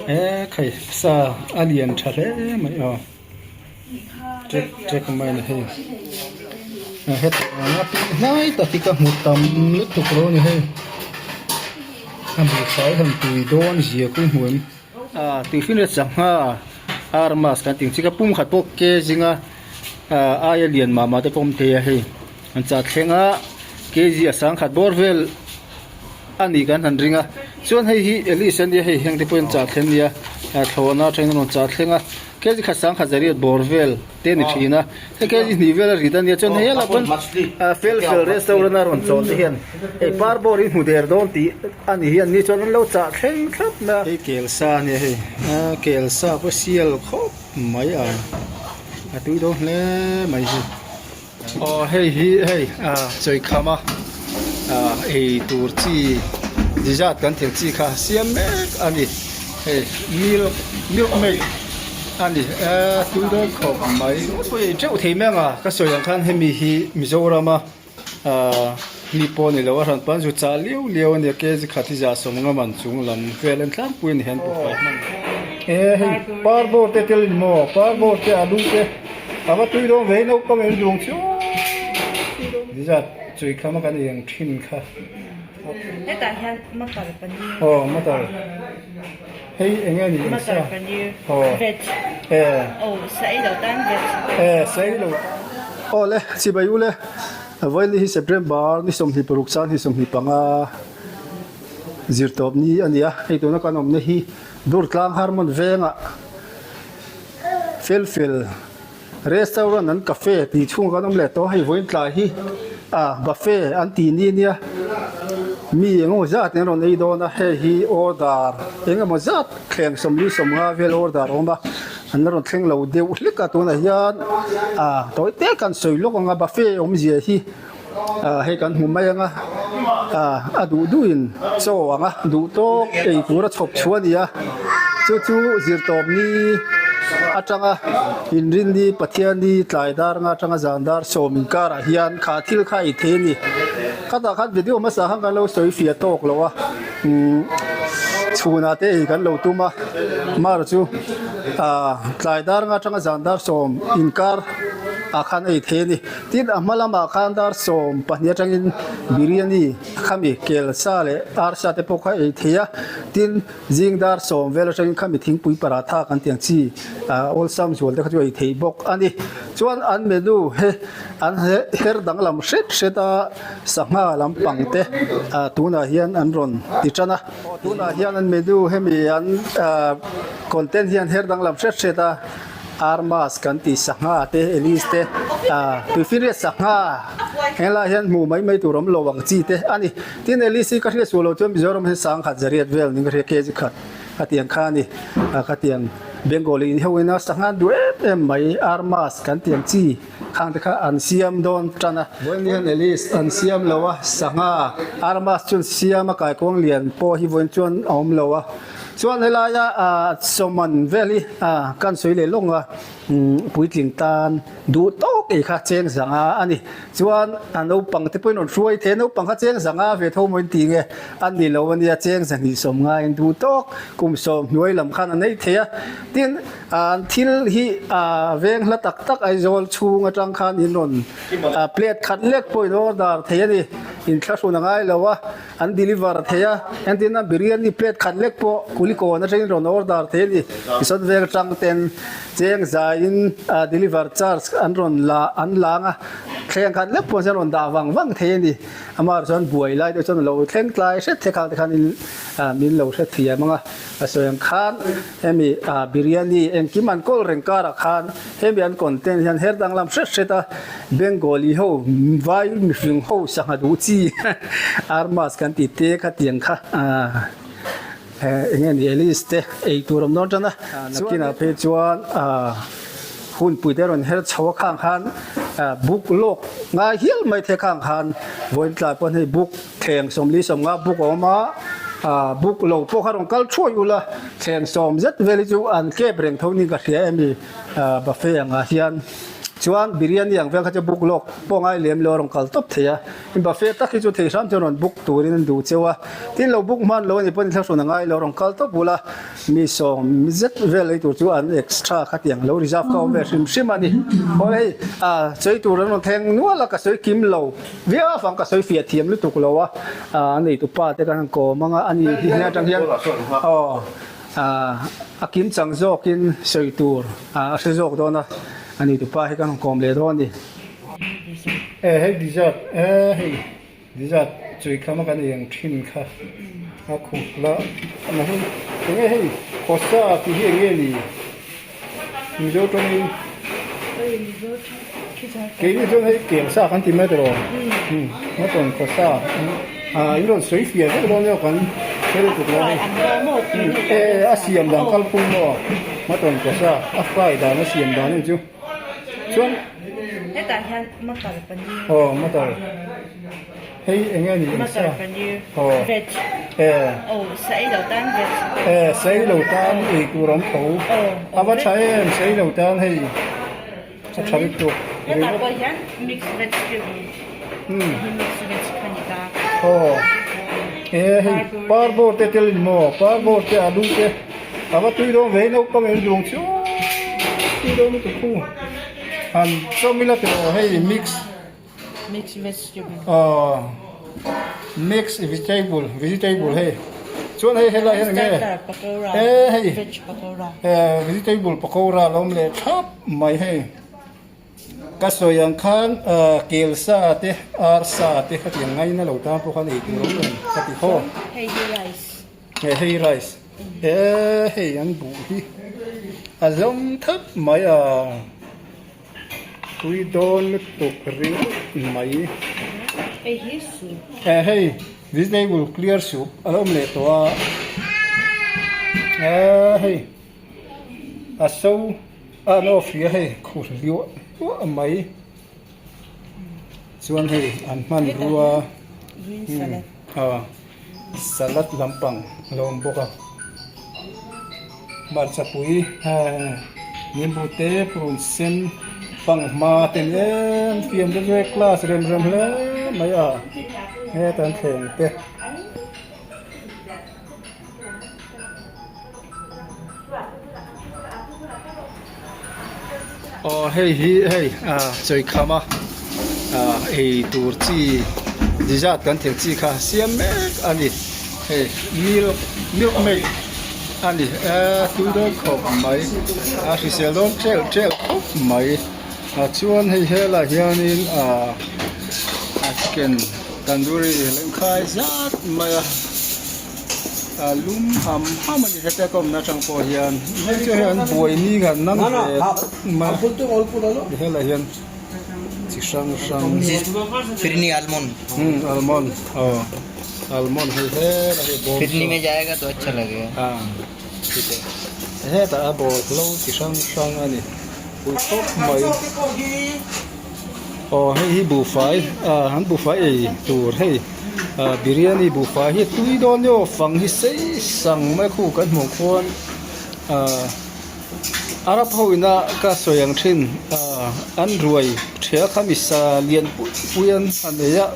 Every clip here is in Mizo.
E khai sa a lian tha hle mai aw ṭek ṭek mai a ni hei hetah anga tui hnai tak hi ka hmu tam lutuk lo a ni hei a buhfai han tui dawn zia khu hmu em ah tuihring sangha ar mas kan tih ang chi kha pum khat pawh ke zinga ah aia lian mah mah te pawh a awm thei a hei an chah thleng a kg a sang khat bawr vel a ni kan han ring a chuan hei hi Alice ania hei heng te pawh in chah thleng nia ah thlawhna atangin a rawn chah thleng a kg khat sang khat zariat bawr vel te a ni thin a hei kg hnih vel a rit ania chuan hei helai pawn ah fel fel restaurant a rawn chawl te hian hei par bawr hi hmu der dawn tih a ni hi an ni chuan an lo chah thleng thlap mai a hei kel sa ania hei ah kel sa pawh sial khawp mai a a tui dawn hle mai hi. Aw hei hi hei ah chawikham a ah ei tur chi dessert kan thil chi kha siam mek a ni hei milk milk made a ni eee tui dawn khawp mai pawh ei teuh thei mai ang a ka sawi ang khan hemi hi Mizoram a ah mi pawh ni lo a hran pawn zu chah liau liau a nia kg khat hi zah sawm nga man chung lam vel en tlangpui a ni hian buhfai hman e hei parbawr te tel a ni maw parbawr te alu te. A va tui dawn ve naupang in duang chu dessert chui kham a kan ei ang thin kha. Hetah hian matar paneer. Aw matar hei eng nge ni eng sa. Matar paneer veg. E. Aw sa ei lo tan veg. E sa ei lo. Aw le chibai u le vawiin hi September ni 26 chan hi 25 zirtawp ni a ni a hei tuna kan awmna hi Durtlang Harmon vengah Fel fel restaurant an cafe tih chhung kan awm leh tawh a hei vawiin tlai hi ah buffet an tih ni ania mi eng emaw zat an rawn ei dawn a hei hi order eng emaw zat thleng sawmli sawmnga vel order a awm a an la rawn thleng lo deuh hlek a tunah hian ah tawi te kan sawi lawk ang a buffet awmzia hi. Ah hei kan hmu mai ang a ah a duh duhin chaw ang a duh tawk ei tur a chhawp chhuah a ni a chu chu zirtawp ni atanga inrinni Pathianni tlai dar anga atanga zan dar sawm inkarah hian kha thil kha ei thei a ni khatah khan video hmasa khan kan lo sawi fiah tawk lo a umm chhunah te ei kan lo tum a mar chu ah tlai dar anga atanga zan dar sawm inkar ah khan ei thei a ni. Tin, a hma lamah khan dar 12 atangin biryani khami kel sa leh arsa te pawh kha ei thei a, tin, zing dar sawm vel atangin khami thingpui paratha kan tih ang chi awlsam zual te kha chu ei thei bawk a ni. Chuan an menu he an her danglam hret hret a, sangha lampang te tunah hian an rawn ti tan a, tunah hian an menu hemi an content hian her danglam hret hret a. Armas kan tih sangha te Elise te ah tuifinriat sangha helai hian hmuh mai mai tur awm lo ang chi te a ni. Tin Elise hi ka hriat suh lo chuan Mizoram hi sangkhat zariat vel ning ka hria kg khat ka tiang kha a ni. Ah ka tiang Bengali in ho ina sangha an duh em em mai Armas kan tih ang chi khang te kha an siam dawn tan a. Vawiin hian Elise an siam lo a sangha Armas chuan siam a kaikuang lian pawh hi vawiin chuan a awm lo a. Chuan helaia sawman vel hi kan sawi leh lawng a, puitling tan duh tawk ei kha cheng zanga a ni. Chuan a naupang te pawhin rawn hruai thei a, naupang kha cheng zanga ve tho maw in ti nge? A ni lo a nia, cheng zahnih sawm ngaiin duh tawk kum sawm hnuai lam khan a nei thei a. Tin, thil hi veng hla tak tak Aizawl chhung atang khan in rawn plate khat lek pawhin order thei a ni, inthlahrun a ngai lo a. An deliver thei a, entirna biryani plate khat lek pawh kulikawn atangin rawn order thei a ni. Tichuan veng atang ten cheng zaiin deliver charge an rawn la an lang a, thleng khat lek pawh hian rawn dah vang vang thei a ni. Amaherawhchu chuan buai lai deuh chuan a lo thleng tlai hret thei khang te khan in min lo hrethiam ang a, a sawi ang khan hemi biryani engkim an kawl reng karah khan Hemi an content hian her danglam hret hret a, Bengali ho vai mihring ho sangha duh chi armas kan tih te kha tiang kha eng nge ni Alice te ei tur awm dawn tan a, nakinah phei chuan hunpui te rawn her chho a khang khan book lawk ngai hial mai the khang khan vawiin tlai pawn hei book thleng sawmli sawmnga book a awm a, book lo pawh kha rawn kal thuai ula thleng sawm zet vel hi chu an kep reng tho niin ka hria emi buffet angah hian. Chuan biryani ang vel kha chu book lawk pawh ngai lem lo a rawn kal tawp thei a, in buffet tak hi chu thei hram chuan rawn book turin an duh cheu a, tin lo book hman lo a nih pawhin thlahrun a ngai lo a rawn kal tawp bul a, mi sawm zet vel ei tur chu an extra khatiang lo reserve kha awm ve hrim hrim a ni. Aw hei ah sawi tur an rawn thleng nual a ka sawi kim lo viau avang ka sawi fiah thiam lutuk lo a, ah an eitu pa te khan an kawm ang a, ani hi hne atang hian aw. A kim chang zawkin sawi tur a hre zawk dawn a, a ni tupa hi kan rawn kawm leh dawn a ni. E hei dessert e hei dessert chui kham a kan ei ang thin kha a khup la na hei enge hei khawsa tih hi enge ni Mizo tawngin keini chuan hei kengsa kan ti mai tawh mutton khawsa in rawn sawi fiah vek dawn emaw kan hre lutuk lo hei e a siam dan kalpui maw mutton khawsa a fry dan a siam dan hei chu chuan hetah hian matar paneer aw matar Hei eng nge ni eng sa? Aw e. Aw sei lo tan vek. E sei lo tan ei tur an tho. A va tha em sei lo tan hei a tha lutuk. Hetah pawh hian mix vegetable hi mix veg kha ni ta. Aw e hei parbawr te tel in maw parbawr te alu te a va tui dawn ve hei naupang en duang chu tui dawn lutuk khu han chawm ila tiraw hei mix. Mix vegetable. Aw mix vegetable vegetable hei chuan hei helai hian enge Starter pakora e hei veg pakora. e vegetable pakora lo awm leh thap mai hei ka sawi ang khan ah kel sa te ar sa te khatiang ngaina lo tan pawh khan ei tur awm reng ka ti haw. Hei hi rice. E hei rice e hei an buh hi a zawm thap mai a. Tui dawn lutuk ringawt mai. Hei hi soup. Eh hei vegetable clear soup a lo awm leh tawh a. Eh hei a so a an off hrih a hei khur hliah hluah mai. Chuan hei an hmanrua Green salad. Ah salad lampang a lo awm bawk a. Hmarchapui nimbu te purun sen panghma te ni em fiam te chu hei class rem rem hle mai a heta an thleng te. Aw hei hi hei ah chawikham a ah ei tur chi dessert kan tih ang chi kha siam mek a ni hei milk milk made a ni eee tui dawn khawp mai a hrisel dawn ṭel ṭel khawp mai ah chuan hei helaiah hianin ah a chicken tandoori lenkhai zat mai a. A lum ham ham a ni hetia ka awmna atang pawh hian hei chu hei an buai ni khan nang ve mai a helai hian chi hrang hrang Phirni almond um almond aw almond hei helai hi bawm Phirni mein jayega toh achha lagega ah hetah a bawlhlo chi hrang hrang a ni pui khawp mai aw hei hi buhfai ah an buhfai ei tur hei. Ah biryani buhfai hi tui dawn nia aw fang hi sei sang mai khu kan hmuh khuan ah Arab ho ina ka sawi ang thin ah an ruai thia kha misa lian pui pui an a nei a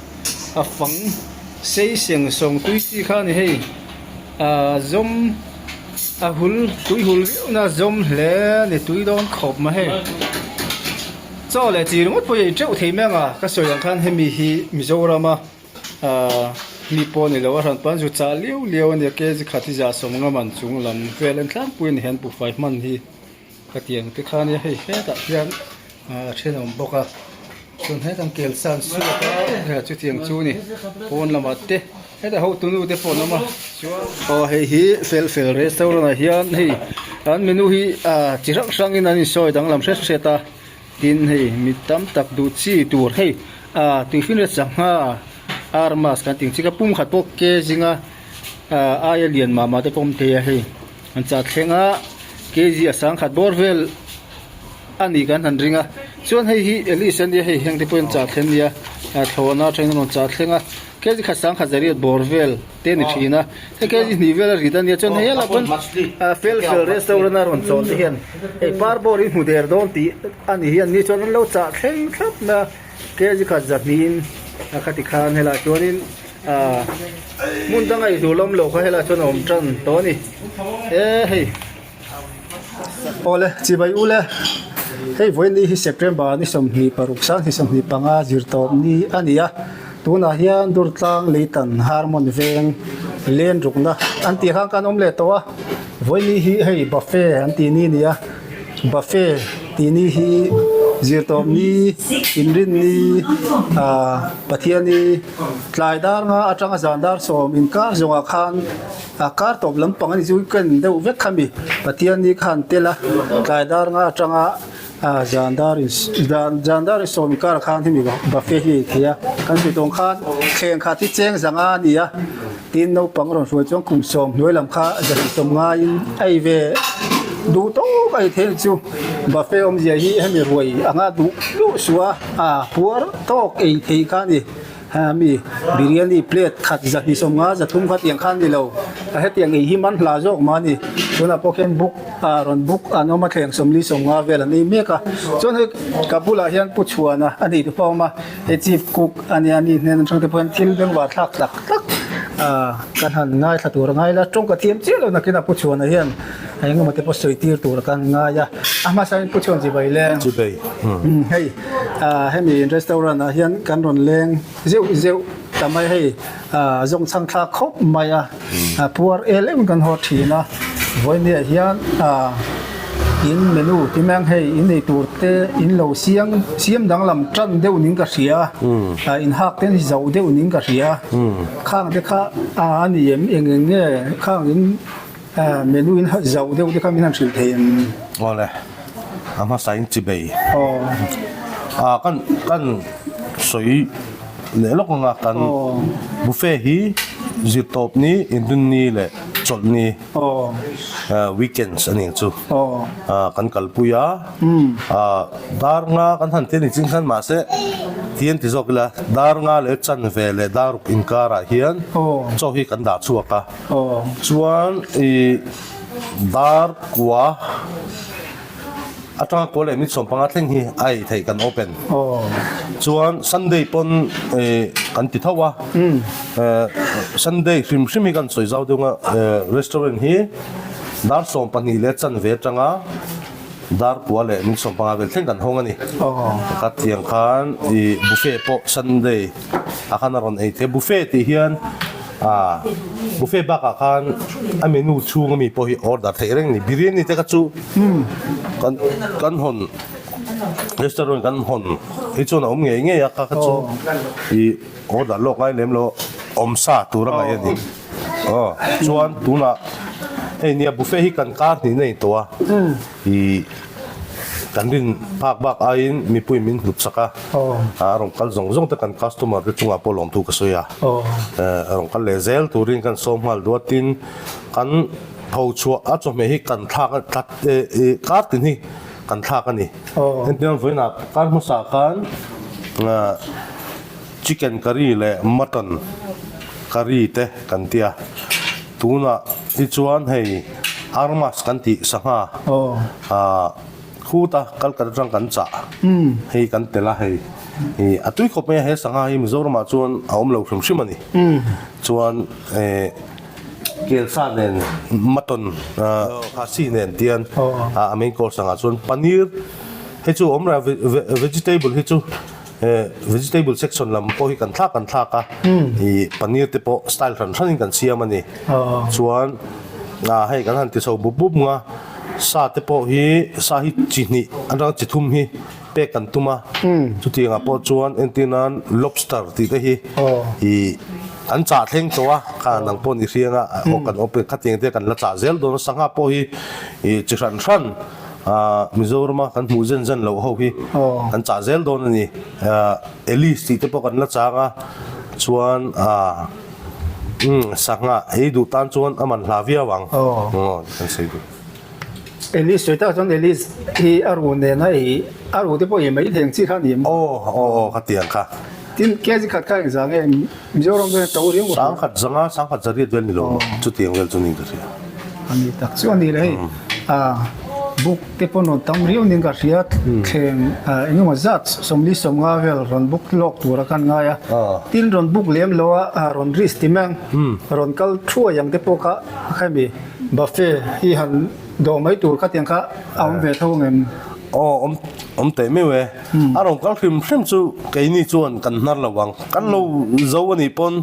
a fang sei seng sawng tui chi kha a ni hei ah zawm a hul tui hul viau na zawm hle a ni tui dawn khawp mai hei. Chaw leh chi ringawt pawh hi a in teuh thei mai ang a, ka sawi ang khan hemi hi Mizorama ahh mi pawh a ni lo a hran pawn zu chah liau liau a nia kg khat hi zah sawm ngam an chung lam vel en tlangpui a ni hian buhfai hman hi ka ti ang te khan hei hetah hian ahh a then a awm bawk a chuan hetah kel san suak a chutiang chu a ni pawn lamah te. Heta hotunu te pawh an awm a chuan aw hei hi fel fel restaurant ah hian hei an menu hi ah chi hrang hrang in an insawi danglam hret hret a tin hei mi tam tak duh chi tur hei ah tuifinriat sangha ar mas kan tih ang chi kha pum khat pawh ke zinga ah aia lian mah mah te pawh a awm thei a hei an chah thleng a kg a sangkhat bawr vel a ni kan han ring a chuan hei hi Alice a nia hei heng te pawh hi an chah thleng a nia thlawhna atangin an rawn chah thleng a. Kg khat sangkhat zariat bawr vel te a ni thin a, hei kg hnih vel a rit a nia chuan hei helaiah pawn fel fel restaurant a rawn chawl te hian hei par bawr in hmu der dawn tih a ni hi an ni chuan an lo chah thleng thlap mai a, kg khat zahnihin a khati khan helaiah chuanin ah hmun danga ei tur lawm loh kha helaiah chuan a awm tan tawh a ni e hei. Awle chibai ule hei vawiin hi September ni 26 2025 zir tawp ni a ni a tunah hian Durtlang Leitan Harmon veng len rukna an tih khan kan awm leh tawh a vawiin hi hei buffet an tih ni a ni a buffet tih ni hi zir tawp ni inrin ni ah Pathiani tlai dar nga atanga zan dar sawm inkar zawngah khan. A kar tawp lampang a ni chu weekend deuh vek kha mi Pathian ni khan tel a tlai dar nga atanga ah zan dar in zan dar in sawm kar khan hemi buffet hi a ei thei a kan sawi tawng khan thleng khat hi cheng zanga a ni a tin naupang rawn hruai chuan kum sawm hnuai lam kha zahnih sawm ngaiin a ei ve duh tawk a ei thei ang chu buffet awmzia hi hemi ruai anga duh duh suh a ah puar tawk ei thei kha a ni. Heng ami biryani plate khat zahnih 50 300 kha tiang khan ni lo a hetiang ei hi man hla zawk mah a ni tunah pawh khian book ah rawn book an awm a thleng 40 50 vel an ei mek a chuan hei ka bulah hian pu chhuana a nei te pawh a awm a hei chief cook a nia ani hnen atang te pawh hian thil bengvar thlak tak tak ah kan han ngaithla tur a ngai la tawng ka thiam chiah lo nakinah pu chhuana hian eng emaw te pawh sawi tir tur kan ngai a a hmasa in pu chhuan chibai leng chibai hei ah hemi restaurant ah hian kan rawn leng zeuh zeuh ta mai hei ah zawng chhang thlak khawp mai a ah puar el em kan haw thin a vawinia hian ah in menu ti mai ang hei in ei tur te in lo siam siam danglam tan deuh ning ka hria ah in hak te hi zo deuh ning ka hria khang te kha ah a ni em eng eng nge khang in Menu in zauh deuh te kha min han hrilh thei em? Awle, a hmasa in chi bei. Aw. Ah kan kan sawi leh lawk anga kan buffet hi zirtawp ni, indun ni leh chawlh ni. Aw. Weekends a ning chu. Aw. Ah kan kalpui a. Ah dar nga kan han ti a ni ching khan mahse ti an ti zawk ila dar nga leh chanve leh dar ruk inkarah hian chaw hi kan dah chhuak a. Chuan i dar kua atanga kua leh mit 15 thleng hi a ei theih kan open. Chuan Sunday pawn i kan ti tho a. Sunday hrim hrim hi kan sawi zau deuh a restaurant hi dar 12 leh chanve atanga dar kua leh mit 15 vel thleng kan hawng a ni. Ka tiang khan i buffet pawh Sunday ah khan a rawn ei thei a. Buffet tih hian ah buffet bakah khan a menu chhung ami pawh hi order theih reng a ni. Biryani te kha chu kan kan hawn restaurant kan hawn hi chuan a awm ngei ngei a kha kha chu i order lawk ngai lem lo awm sa tur a ngaih a ni. Aw chuan tunah hei nia buffet hi kan kar hnih na in tawh a ih kan rin phak bak aiin mipui min hlut sak a a rawn kal zawng zawng te kan customer te chungah pawh lawmthu ka sawi a a rawn kal leh zel turin kan sawm nghal duat tin kan tho chhuah a chawhmeh hi kan thlak a tlat ih kar tin hi kan thlak a ni engtin vawiinah kar hmasa khan Chicken curry leh mutton curry te kan tia. Tunah hi chuan hei armas kan tih sangha ah khuta Calcutta atang kan chah hei kan tel a hei ih a tui khawp mai a he sangha hi Mizoramah chuan a awm lo hrim hrim a ni. Chuan eh kelsa nen mutton ah khasi nen tian a main course angah chuan paneer hei chu a awm reng a vegetable hi chu Vegetable section lam pawh hi kan thlak kan thlak a, ih paneer te pawh style hran hranin kan siam a ni. Chuan ah hei kan han ti chho bup bup nga, sa te pawh hi sa hi chi hnih atanga chi thum hi pek kan tum a, chutiang ah pawh chuan entir nan lobster tih te hi ih kan chah thleng tawh a, kha nang pawh ni hriang a aw kan open khatiang te kan la chah zel dawn a, sangha pawh hi ih chi hran hran. Mizorama kan hmuh zen zen loh ho hi kan chah zel dawn a ni. Alice tih te pawh kan la chang a, chuan sangha ei duh tan chuan a man hla viau ang kan sawi duh. Alice sawi tak chuan Alice hi a ru nena ei a ru te pawh ei mai thei ang chi kha a ni em? Aw aw aw khatiang kha. Tin kg khat kha engzah nge Mizoram vel to riau ka hria. Sangkhat zanga sangkhat zariat vel ni lo maw chutiang vel chu niin ka hria. A ni tak chu a ni le hei book te pawh rawn tam riau niin ka hria thleng eng emaw zat sawmli sawmnga vel rawn book lawk tura khan ngai a tin rawn book lem lo a rawn risk ti mai ang rawn kal thuai ang te pawh kha hemi buffet hi han dawh mai tur khatiang kha a awm ve tho ang em? Aw awm awm teh meuh e. A rawn kal hrim hrim chu keini chuan kan hnar lo ang. Kan lo zo a nih pawn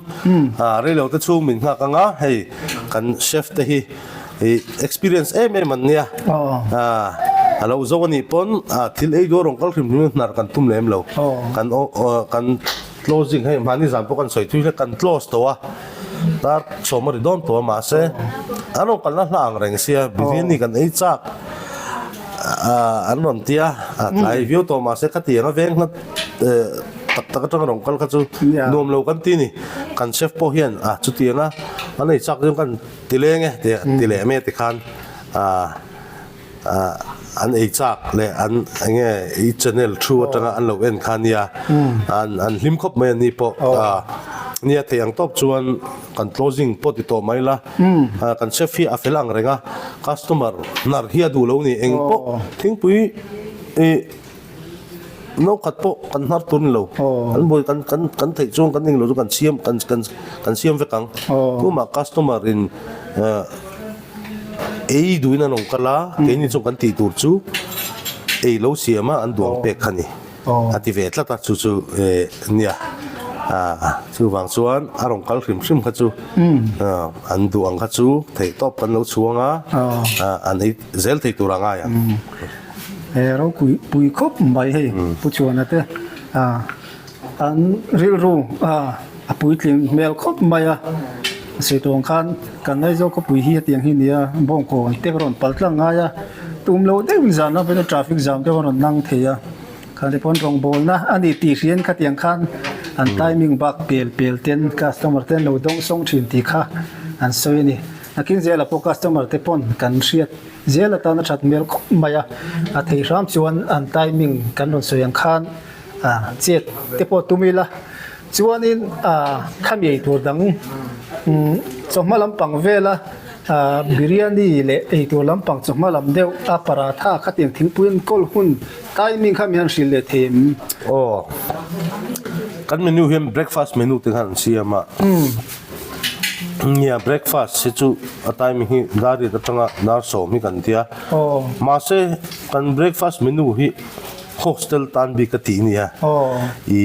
reilo te chhung min nghak ang a, hei kan chef te hi experience em em an nia. A lo zo a nih pawn thil ei duh a rawn kal hrim hrim hnar kan tum lem lo. Kan kan closing hei mahni zan pawh kan sawi thui hle kan close tawh a, dar sawm a ri dawn tawh a mahse an rawn kalna hla ang reng sia biryani kan ei chak. An rawn ti a, a tlai viau tawh mahse khatiang a veng hlat tak tak atanga rawn kal kha chu nuam lo kan ti ni. Kan chef pawh hian a chutiang a an ei chak chu kan ti leng e ti ti leh mai a tikhan an ei chak leh an eng nge i channel thu atanga an lo en kha nia an an hlim khawp mai a ni pawh nia thei ang tawp chuan kan closing pawh ti tawh mai la. Kan chef hi a fel ang reng a, customer hnar hi a duh lo ni eng pawh thingpui ih no khat pawh kan hnar tur ni lo, kan buai kan kan kan theih chuan kan englo chu kan siam kan kan kan siam vek ang, tumah customer in ei duhin an rawn kal a, keini chuan kan tih tur chu ei lo siam a an duh ang pek kha ni. A ti ve tlat a, chu chu nia chuvang chuan a rawn kal hrim hrim kha chu an duh ang kha chu theih tawp kan lo chhuang a, an ei zel thei tur a ngai ang. He ropui pui khawp mai hei Pu Chuana te an rilru a puitling hmel khawp mai a, sawi tawng khan kan Aizawl khawpui hi hetiang hi nia bawngkawn te rawn pal tlang ngai a, tum lo deuhin zan lam vela traffic jam te rawn nang thei a, khan te pawn rawngbawlna a ni tih hriain khatiang khan an timing bak pel pel ten customer te an lo dawng sawng thin tih kha an sawi a ni. Nakin zela pawh customer te pawn kan hriat zel atan a that hmel khawp mai a, a thei hram chuan an timing kan rawn sawi ang khan chet te pawh tum ila chuanin khami ei tur dang chawhma lampang vela biryani leh ei tur lampang chawhma lam deuh a paratha khatiang thingpui an kawl hun timing kha mi han hrilh leh thei em? Aw kan menu hian breakfast menu te khan an siam a nia breakfast hi chu a timing hi dar riat atanga dar sawm hi kan tia mahse kan breakfast menu hi Hostel tan bik a tih nia. I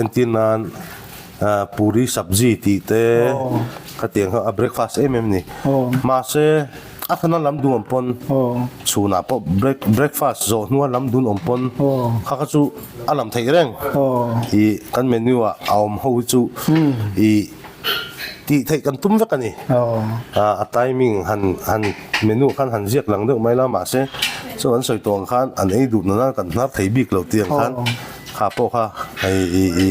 entir nan puri sabzi tih te khatiang kha a breakfast em em ni. Mahse a thana lam dun awm pawn chhunah pawh breakfast zawh hnua lam dun awm pawn kha kha chu a lam theih reng. I kan menu ah a awm ho hi chu i Tih theih kan tum vek a ni. A timing han han menu khan han ziak lang deuh mai la mahse chu an sawi tawh ang khan an ei duh nana kan hnar thei bik lo tih ang khan kha pawh kha hei i i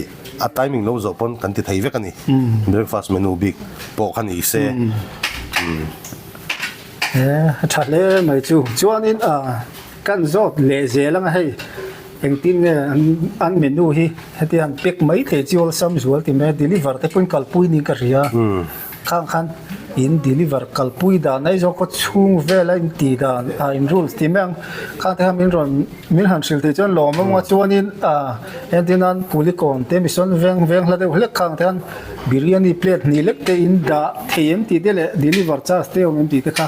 a timing lo zawh pawn kan ti thei vek a ni. Breakfast menu bik pawh kha ni se. A tha hle mai chu. Chuanin kan zawt leh zel anga hei. Engtin nge an menu hi heti han pack mai thei chi awlsam zual ti mai a, deliver te pawhin kalpui niin ka hria. Khang khan in deliver kalpui dan Aizawl khaw chhung vela in tih dan ah in rules ti mai ang. Khang te khan min rawn min han hrilh thei chuan lawm awm a chuanin ah entir nan Kulikawn te Mission veng veng hla deuh hlek khang te khan biryani plate hnih lek te in dah thei em tih te leh deliver charge te awm em tih te kha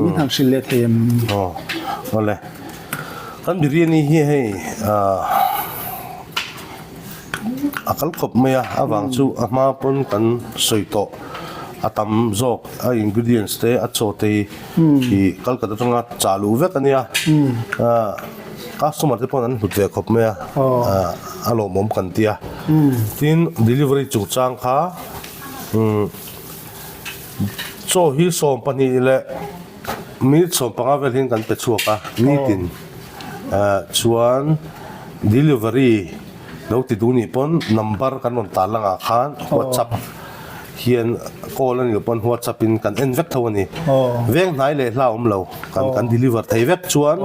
min han hrilh leh thei em? Aw awle. Kan biryani hi hei a kal khawp mai a, a vang chu a hma pawn kan sawi tawh a tam zawk a ingredients te a chaw te hi Kolkata atanga chah luh vek a nia, customer te pawn an hlut ve khawp mai a, a lawmawm kan tia. Tin delivery chungchang kha chaw hi 12 leh Minute 15 vel hian kan pe chhuak a, nitin chuan delivery lo ti duh nih pawn number kan rawn tar langah khan WhatsApp hian call a nih loh pawn whatsapp in kan en vek tho a ni. Veng hnai leh hla awm lo kan kan deliver thei vek chuan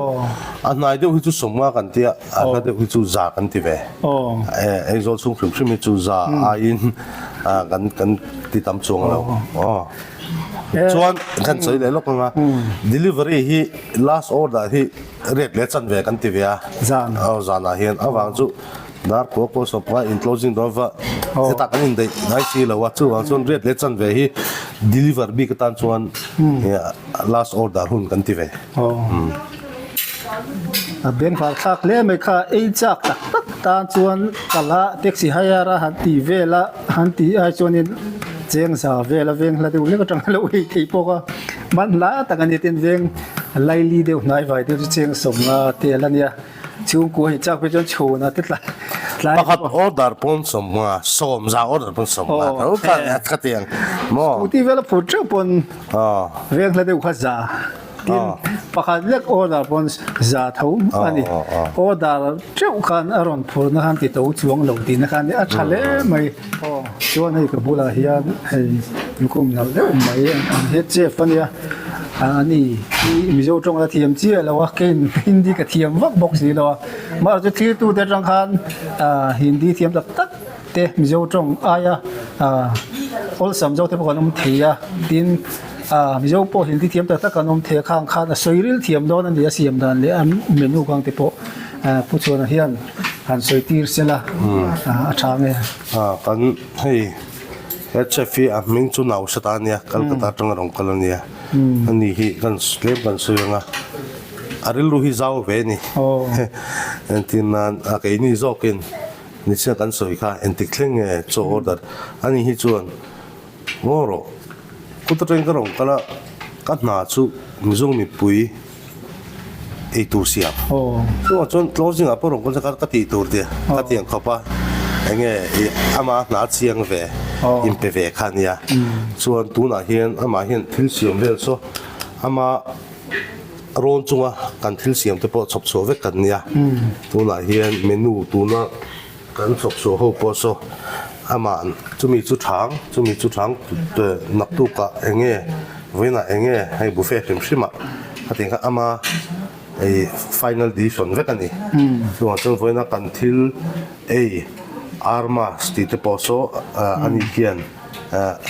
a hnai deuh hi chu sawmnga kan tia a hla deuh hi chu za kan ti ve. Aizawl chhung hrim hrim hi chu za aiin kan kan ti tam chuang lo. Chuan kan sawi leh lawk ang a delivery hi last order hi rate leh chanve kan ti ve a. Zan. Aw zanah hian avang chu. Dar kua pawh sawp ngai in closing dawn va hetah kan indaih ngai si lo a chuvang chuan riat leh chanve hi deliver bik atan chuan last order hun kan ti ve. A bengvar thlak hle mai kha ei chak tak tak tan chuan kala taxi hire a han tih vel a han tih ai chuanin cheng za vel a veng hla deuh hlek atang a lo ei thei bawk a man hla tak a ni tin veng laili deuh hnai vai deuh chu cheng sawmnga tel a nia. Chhungkua hi chak phei chuan chhun a te tlai tlai Pakhat order pawn sawmnga, sawm za order pawn sawmnga tho kha ka ti ang maw? Scooty vel a phur teuh pawn veng hla deuh kha za tin pakhat lek order pawn za tho a ni. Order teuh khan a rawn phur na khan ti to chuang lo tihna khan a tha hle mai. Chuan hei ka bulah hian hei lukhum nalh deuh mai an head chef a nia. A ni hi Mizo tawng a thiam chiah lo a, keiin Hindi ka thiam vak bawk si lo a. Mahse chu thiltute atang khan Hindi thiam tak tak te Mizo tawng aia awlsam zawk te pawh kan awm thei a. Tin, Mizo pawh Hindi thiam tak tak kan awm thei a, khang khan a sawi ril thiam dawn a ni a siam dan leh a menu kang te pawh Pu Chhuana hian han sawi tir sela a tha nge. Kan hei. He chef hi a hming chu Naushad a nia, Calcutta atanga rawn kal a nia. Ani hi kan tlem kan sawi ang a, a rilru hi zau ve a ni. Entir nan a keini zawkin nichina kan sawi kha entik thleng nge chaw order ani hi chuan ngaw rawh kut atangin ka rawn kal a, ka hna chu Mizo mipui ei tur siam. Chuvang chuan closing ah pawh rawn kal se ka tih tur tia ka ti ang khawp a, enge ih ama hna chiang ve inpe ve kha a nia. Chuan tunah hian amah hian thil siam vel saw ama rawn chunga kan thil siam te pawh chhawp chhuah vek kan nia. Tunah hian menu tuna Kan chawp chhuah ho pawh saw amah chumi chu thang, chumi chu thang naktukah eng nge vawiinah eng nge hei buffet hrim hrimah a tih kha ama ei final decision vek a ni. Chuvang chuan vawiina kan thil ei armas tih te pawh saw ani hian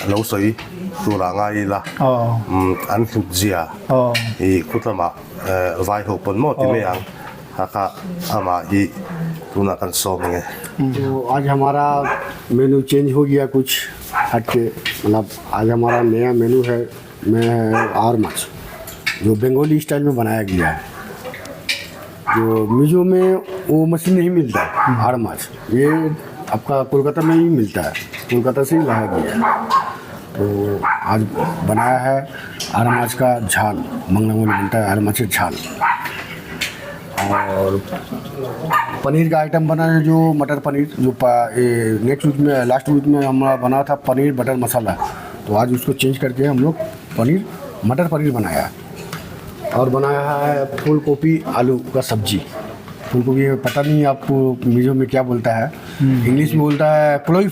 lo sawi turah ngai ila an hlut zia i khut lamah vai ho pawn maw ti mai ang. Kha amah hi tunah kan sawm ang e. तो आज हमारा menu change हो गया कुछ हटके मतलब आज हमारा नया मेनू है मैं है are माछ जो बंगाली स्टाइल में बनाया गया है जो मिजो में वो मछली नहीं मिलता are माछ ये आपका कोलकाता में ही मिलता है कोलकाता से ही लाया गया है तो आज बनाया है are माछ का झाल मंगला बनता है are माछ झाल और पनीर का आइटम बना है जो मटर पनीर जो नेक्स्ट वीक में लास्ट वीक में हमारा बना था पनीर बटर मसाला तो आज उसको चेंज करके हम लोग पनीर मटर पनीर बनाया और बनाया है फूल गोभी आलू का सब्जी फूल गोभी पता नहीं आपको मिजो में क्या बोलता है इंग्लिश में बोलता है क्लोई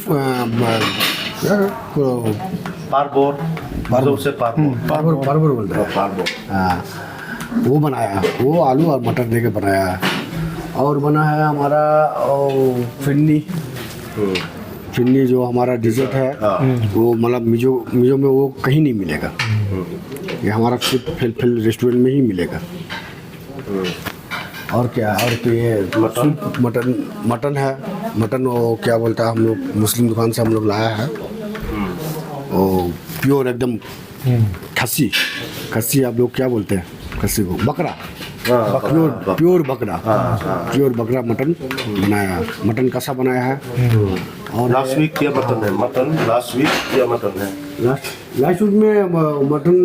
पारबोर पारबोर से पारबोर पारबोर पारबोर बोलता है पारबोर हाँ वो बनाया वो आलू और मटर दे के बनाया और बना है हमारा फिन्नी फिन्नी जो हमारा डिजर्ट है वो मतलब मिजो मिजो में वो कहीं नहीं मिलेगा ये हमारा सिर्फ fill fill restaurant में ही मिलेगा और क्या और तो ये mutton mutton mutton है मटन वो क्या बोलता है हम लोग मुस्लिम दुकान से हम लोग लाया है वो प्योर एकदम खस्सी खस्सी आप लोग क्या बोलते हैं खस्सी को बकरा प्योर प्योर बकरा प्योर बकरा मटन बनाया मटन कसा बनाया है और लास्ट वीक क्या मटन है mutton last week क्या मटन है last last week में मटन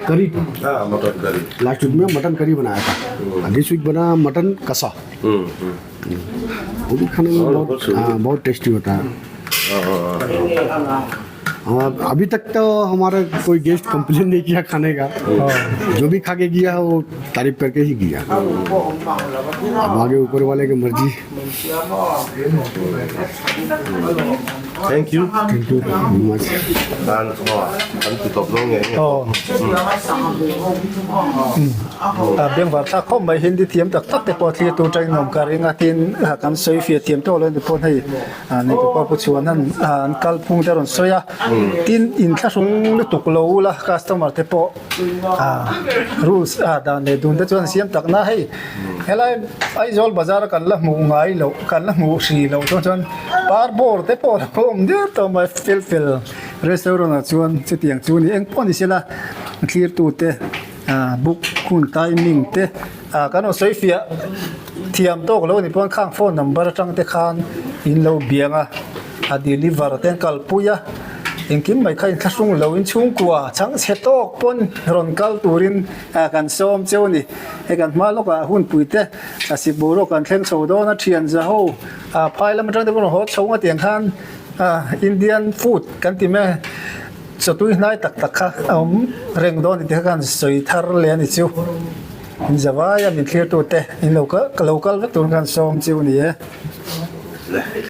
करी हाँ mutton curry last week में मटन करी बनाया था this week बना मटन कसा वो भी खाने में बहुत हाँ बहुत टेस्टी होता है हाँ अभी तक तो हमारा कोई गेस्ट कंप्लेन नहीं किया खाने का जो भी खा के गया है वो तारीफ करके ही गया अब आगे ऊपर वाले की मर्जी। Thank you. Thank you very much. An an ti tawp dawn nge nge. Aw. A bengvar thlak khawp mai Hindi thiam tak tak te pawh thlir tur tangin awm ka ring a tin kan sawi fiah thiam tawh lo a ni pawh hei nei tupa pu chhuan an an kalphung te a rawn sawi a tin inthlahrung lutuk lo ula customer te pawh rules dan leh dun te chuan siam tak na hei helai Aizawl bazar a kan la hmuh ngai loh kan la hmuh hrih loh chuan chuan par bawr te pawh a lo awm der tawh mai fel fel restaurant ah chuan chutiang chu ni engpawh ni sela thlir tute book hun timing te kan rawn sawi fiah thiam tawk lo a nih pawn khang phone number atang te khan in lo biang a a deliver te an kalpui a engkim mai kha inthlahrung lo in chhungkua chhangchhe tawk pawn rawn kal turin kan sawm cheu a ni hei kan hma lawkah hunpui te a sip boruak kan thleng chho dawn a thian za ho phai lam atang te pawh rawn haw chho nga tiang khan Indian food kan ti mai a. Chawtui hnai tak tak kha a awm reng dawn tih kha khan sawi thar leh a ni chu. In zavai a min thlirtu te in lo kal lo kal vek tur khan sawm chiu a ni e.